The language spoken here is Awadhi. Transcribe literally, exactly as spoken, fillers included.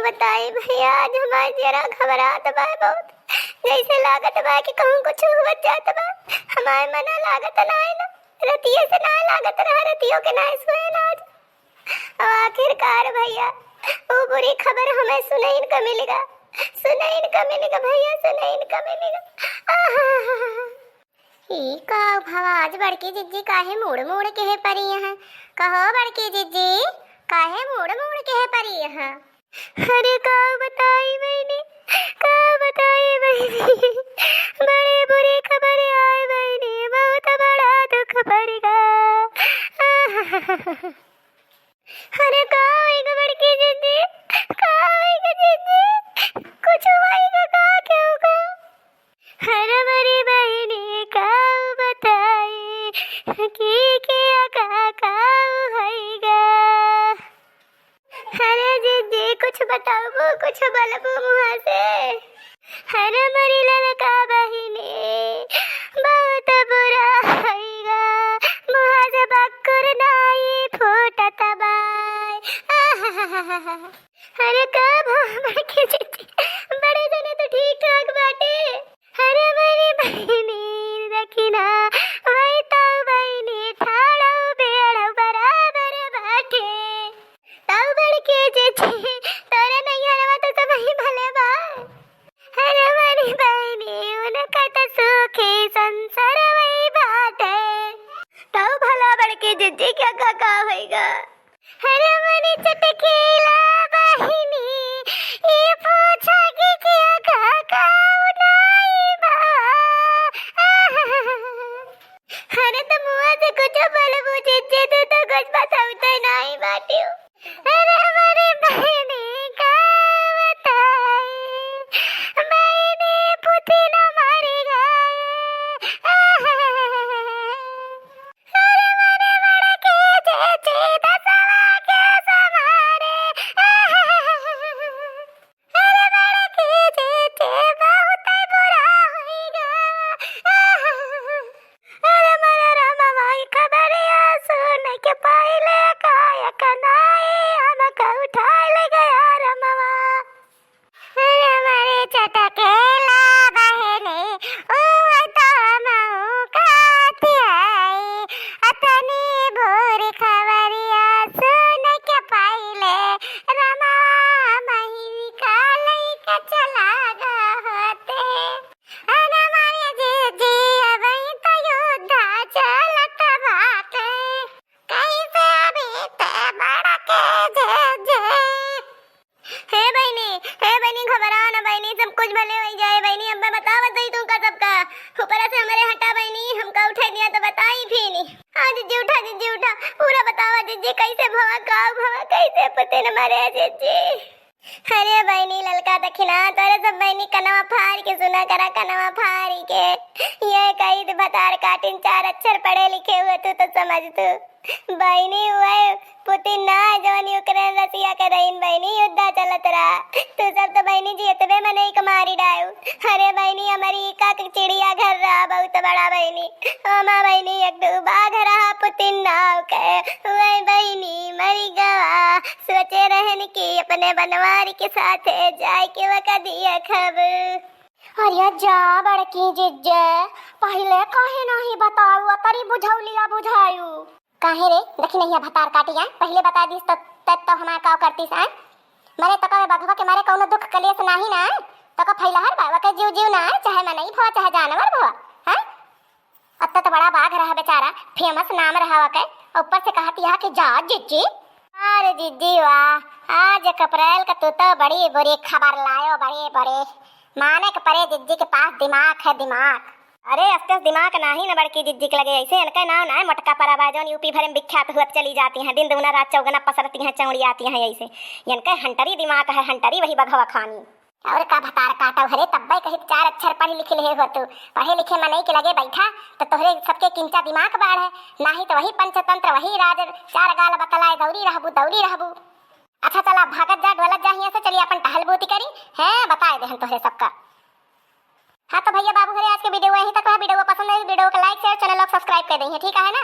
बताई भैया, आज हमार जियरा घबरात बा बहुत, जैसे लागत बा कि कहूँ कुछ हुवत जात बा। हमार मना लागत नाई ना, रतिये से ना लागत रहा, रतियों के ना सोए ना आज। अब आखिरकार भैया, वो बुरी खबर हमें सुनइन का मिलेगा, सुनइन का मिलेगा भैया, सुनइन का मिलेगा। आहा। ई का भवा, आज बड़की जिज्जी काहे मूड़ मूड़ के है परी हैं? कहो बड़की जिज्जी, काहे मूड़ मूड़ के है परी हैं? अरे का बताई बहिनी, का बताई बहिनी, बड़ी बुरी खबर आए बहिनी, बहुत बड़ा दुख पड़ेगा। अरे का होइगा बड़की जिज्जी, का होइगा जिज्जी, कुछ होइगा का, क्या होगा? अरे मोरी बहिनी का बताई कि क्या का, का होइगा। अरे जिज्जी कुछ बताबू, कुछ बोलबू मुँह से। अरे मोरी ललका बहिनी बहुत बुरा होइगा, मुँह से बक्कुर नाई फूटत बाय। अरे का भवा बड़की जिज्जी, बड़े जने तो ठीक ठाक बाटे। अरे मोरी बहिनी देखी ना, वही तो बहिनी ठाड़ो बेड़ो बराबर बाटे। तौ बड़की जिज्जी, तोरे नैहरवा तो सबही भले बा। अरे मोरी बहिनी, उनका तो सुखी संसार वही बाटे। तौ भला बड़की जिज्जी क्या का, का होइगा? अरे मोरी चटकीला बहिनी, ई पूछा कि क्या का, का उनाई बा। अरे तो मुँह से कुछ बोलबू जिज्जी, तू तो कुछ बतावते नाई बाटियो। अरे मोरी बहिनी का बताई, बहिनी पुतिन मरि गए। अरे मोरे बड़की जिज्जी दसवा के समारे। अरे बड़की जिज्जी बहुत बुरा होइगा। अरे मोरे रामा, ई खबरिया सुन के पहिले काया कनाई हमका उठाए ले गया रमवा। अरे मोरे चटकीला बहिनी, उहै तो हमहूँ कहत हई, अतनी बुरी खबरिया सुन के पहिले रमवा मही निकाल के चला गए होते। अरे मोरे जिज्जी, अबहीं तो युद्ध चलत बाटे, कैसे बीते बड़की जिज्जी। हे बहिनी, हे बहिनी, घबरा ना बहिनी, सब कुछ भले होइ जाए बहिनी। अम्मा बतावत हई तुमका सबका, ऊपरा से हमरे हटा बहिनी, हमका उठाई दिया तो बताई फिर। हाँ जिज्जी उठा, जिज्जी उठा, पूरा बतावा जिज्जी, कैसे भवा, का भवा, कैसे पुतिन मरे जिज्जी। अरे बहिनी ललका दखिना, तोरे सब बहिनी कनवा फारि के सुना करा, कनवा फारि के। ये कही तो भतार काटिन चार अक्षर पढ़े लिखे हुए तू तो समझ तू। बहिनी, उहै पुतिन ना, जवन यूक्रेन रसिया के रहीन बहिनी, युद्ध चलत रहा। तू सब तो बहिनी जियतबे मनई के मारी डायू। अरे बहिनी, अमेरिका के चिड़िया घर रहा बहुत बड़ा बहिनी, ओमा बहिनी एक ठो बाघ रहा पुतिन नाव के। उहै बहिनी मरि गवा, सोचे रहन कि अपने बनवारी के साथे जाए के वका दिया खब। अरे जा बड़की जिज्जे, पहिले काहे नाही बताऊ, अतरी बुझौलिया बुझायू। काहे रे, देखी नहीं है भतार काटिया, पहिले बता दीस तो, तब तो हमार काव करतीस आय। मरे तो कवे बघवा के मारे कौनो दुख कलेश नाही ना आय, तो का फैलहर बा, वके जीव जीव ना आय, चाहे मनई भवा, चाहे जानवर भवा, हैं? अत्ता तो बड़ा बाघ रहा बेचारा, famous नाम रहा वके, और ऊपर से कहत यह कि जा जिज्जी। अरे जिज्जी वाह, आज एक अप्रैल का तू तो बड़ी बुरी खबर लायो, बड़ी बुरी। माने के परे जिज्जी के पास दिमाग है, दिमाग। अरे अस्ते दिमाग नाही न बड़की जिज्जी के लगे, ऐसे इनके नाम ना है मोटका परा बा, जौन यूपी भरे में विख्यात हुअत चली जाती हैं, दिन दुगना रात चौगना पसरती हैं, चौड़ियाती हैं ऐसे। इनके हंटरी दिमाग है, हंटरी वही बघवा खानी। और का भतार काटव हरे, तब्बे कहित चार अक्षर पढ़ लिख लिहे हो तू। पढ़े लिखे मनई के लगे बैठा तो तोहरे सबके किंचा दिमाग बाढ़ है, नाही तो वही पंचतंत्र, वही राज चार गाल बतलाए दौरी रहबू, दौरी रहबू। अच्छा चला भागत जा, डोलत जा हियां से, चली अपन टहल बूती करी, हैं बताए दे हम तोहरे सबका। हाँ तो भैया बाबू घरे आज के video यहीं तक रहा। Video पसंद आए, video को like, share, channel को subscribe कर दें, ठीक है ना?